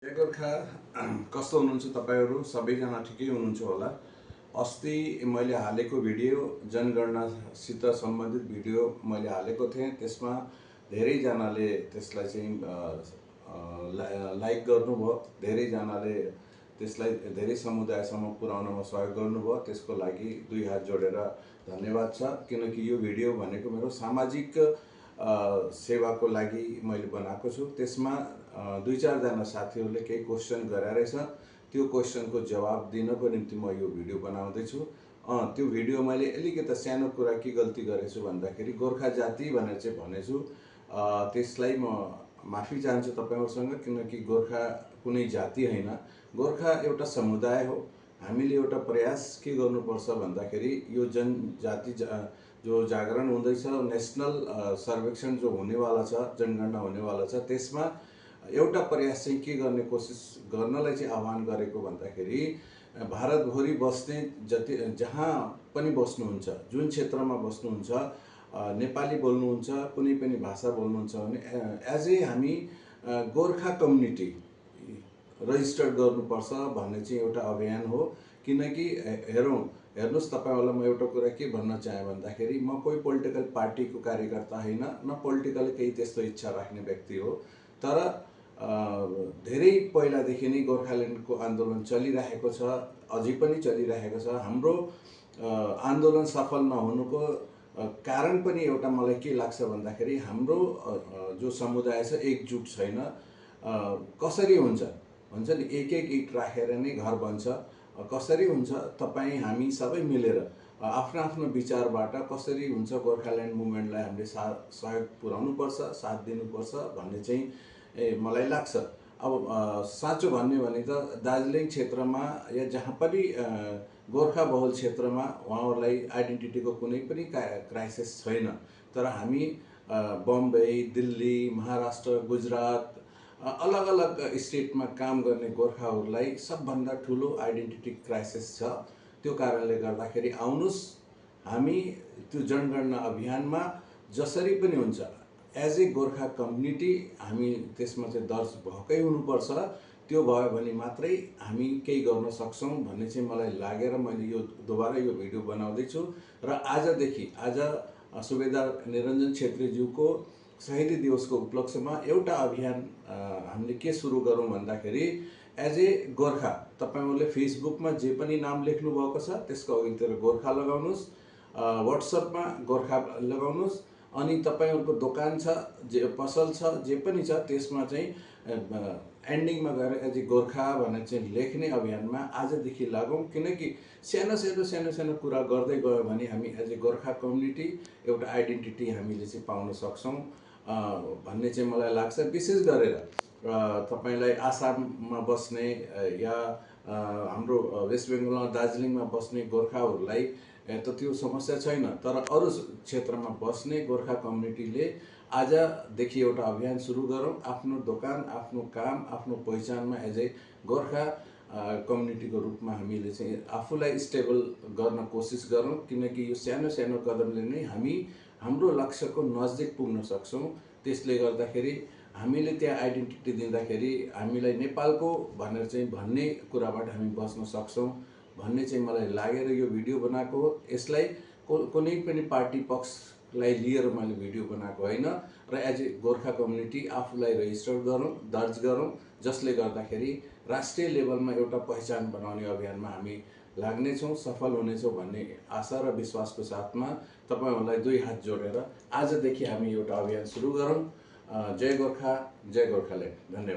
जय गोर्खा। कस्तो हुनुहुन्छ तपाईहरु? सबैजना ठिकै हुनुहुन्छ होला। अस्ति मैले हालेको भिडियो जनगणनासित सम्बन्धित भिडियो मैले हालेको थिएँ। त्यसमा धेरै जनाले त्यसलाई चाहिँ लाइक गर्नुभयो। धेरै जनाले त्यसलाई धेरै समुदायसम्म पुर्याउनमा सहयोग गर्नुभयो। त्यसको लागि दुई हात जोडेर धन्यवाद छ। किनकि यो भिडियो भनेको मेरो सामाजिक सेवाको लागि मैले बनाएको छु। त्यसमा दुई चार जना साथीहरूले केही क्वेशन गरे रहेछ। त्यो क्वेशनको जवाब दिनको निम्ति म यो भिडियो बनाउँदै छु। त्यो भिडियो मैले अलिकति सानो कुरा के गल्ती गरेछु भन्दाखेरि गोर्खा जाति भनेर चाहिँ भनेछु। त्यसलाई म माफी चाहन्छु तपाईहरुसँग, किनकि गोर्खा कुनै जाति हैन। गोर्खा एउटा समुदाय हो। हामीले एउटा प्रयास के गर्नुपर्छ भन्दाखेरि यो जनजाति जो जागरण हुँदैछ, नेशनल सर्वेक्षण जो हुनेवाला छ, जनगणना हुनेवाला छ, त्यसमा एउटा प्रयास चाहिँ के गर्ने कोसिस गर्नलाई चाहिँ आह्वान गरेको भन्दाखेरि भारतभरि बस्ने जति जहाँ पनि बस्नुहुन्छ, जुन क्षेत्रमा बस्नुहुन्छ, नेपाली बोल्नुहुन्छ, कुनै पनि भाषा बोल्नुहुन्छ भने एज ए हामी गोर्खा कम्युनिटी रजिस्टर्ड गर्नुपर्छ भन्ने चाहिँ एउटा अभियान हो। किनकि हेर्नुस् तपाईहरुलाई म एउटा कुरा के भन्न चाहे भन्दाखेरि म कोही पोलिटिकल पार्टीको कार्यकर्ता हैन, न पोलिटिकल केही त्यस्तो इच्छा राख्ने व्यक्ति हो। तर धेरै पहिलादेखि नै गोर्खाल्यान्डको आन्दोलन चलिरहेको छ, अझै पनि चलिरहेको छ। हाम्रो आन्दोलन सफल नहुनुको कारण पनि एउटा मलाई के लाग्छ भन्दाखेरि हाम्रो जो समुदाय छ एकजुट छैन। कसरी हुन्छ भन्छ नि, एक एक इट राखेर नै घर बन्छ। कसरी हुन्छ तपाई हामी सबै मिलेर आफ्नो आफ्नो विचारबाट कसरी हुन्छ गोर्खाल्यान्ड मुभमेन्टलाई हामीले सहयोग पुर्याउनु पर्छ, साथ दिनुपर्छ भन्ने चाहिँ मलाई लाग्छ। अब साँचो भन्ने भने त दार्जिलिङ क्षेत्रमा या जहाँ पनि गोर्खा बहुल क्षेत्रमा उहाँहरूलाई आइडेन्टिटीको कुनै पनि क्राइसिस छैन। तर हामी बम्बई, दिल्ली, महाराष्ट्र, गुजरात अलग अलग स्टेटमा काम गर्ने गोर्खाहरूलाई सबभन्दा ठुलो आइडेन्टिटी क्राइसिस छ। त्यो कारणले गर्दाखेरि आउनुस् हामी त्यो जनगणना अभियानमा जसरी पनि हुन्छ एज ए गोर्खा कम्युनिटी हामी त्यसमा चाहिँ दर्ज भएकै हुनुपर्छ। त्यो भयो भने मात्रै हामी केही गर्न सक्छौं भन्ने चाहिँ मलाई लागेर मैले यो दोबारा यो भिडियो बनाउँदै छु। र आज सुबेदार निरञ्जन छेत्रीज्यूको शहीदी दिवसको उपलक्ष्यमा एउटा अभियान हामीले के सुरु गरौँ भन्दाखेरि एज ए गोर्खा तपाईहरुले फेसबुकमा जे पनि नाम लेख्नु भएको छ त्यसको अघितिर गोर्खा लगाउनुस्, व्हाट्सएपमा गोर्खा लगाउनुस्, अनि तपाईहरुको दोकान छ, जे पसल छ, जे पनि छ त्यसमा चाहिँ एन्डिङमा गएर एज ए गोर्खा भनेर चाहिँ लेख्ने अभियानमा आजदेखि लागौं। किनकि सानो कुरा गर्दै गयो भने हामी एज ए गोर्खा कम्युनिटी एउटा आइडेन्टिटी हामीले चाहिँ पाउन सक्छौं भन्ने चाहिँ मलाई लाग्छ। विशेष गरेर तपाईलाई आसाममा बस्ने या हाम्रो वेस्ट बेंगलमा दार्जिलिङमा बस्ने गोर्खाहरूलाई त त्यो समस्या छैन। तर अरु क्षेत्रमा बस्ने गोर्खा कम्युनिटीले आजदेखि एउटा अभियान सुरु गरौँ। आफ्नो दोकान, आफ्नो काम, आफ्नो पहिचानमा एज ए गोर्खा कम्युनिटीको रूपमा हामीले चाहिँ आफूलाई स्टेबल गर्न कोसिस गरौँ। किनकि यो सानो कदमले नै हामी हाम्रो लक्ष्यको नजिक पुग्न सक्छौं। त्यसले गर्दाखेरि हामीले त्यहाँ आइडेन्टिटी दिँदाखेरि हामीलाई नेपालको भनेर चाहिँ भन्ने कुराबाट हामी बच्न सक्छौं भन्ने चाहिँ मलाई लागेर यो भिडियो बनाएको हो। यसलाई कुनै पनि पार्टी पक्षलाई लिएर मैले भिडियो बनाएको हैन। र एज ए गोर्खा कम्युनिटी आफूलाई रजिस्टर गरौँ, दर्ज गरौँ, जसले गर्दाखेरि राष्ट्रिय लेभलमा एउटा पहिचान बनाउने अभियानमा हामी लाग्नेछौँ, सफल हुनेछौँ भन्ने आशा र विश्वासको साथमा तपाईहरुलाई दुई हात जोडेर आजदेखि हामी एउटा अभियान सुरु गरौँ। जय गोर्खा, जय गोर्खाल्यान्ड। धन्यवाद।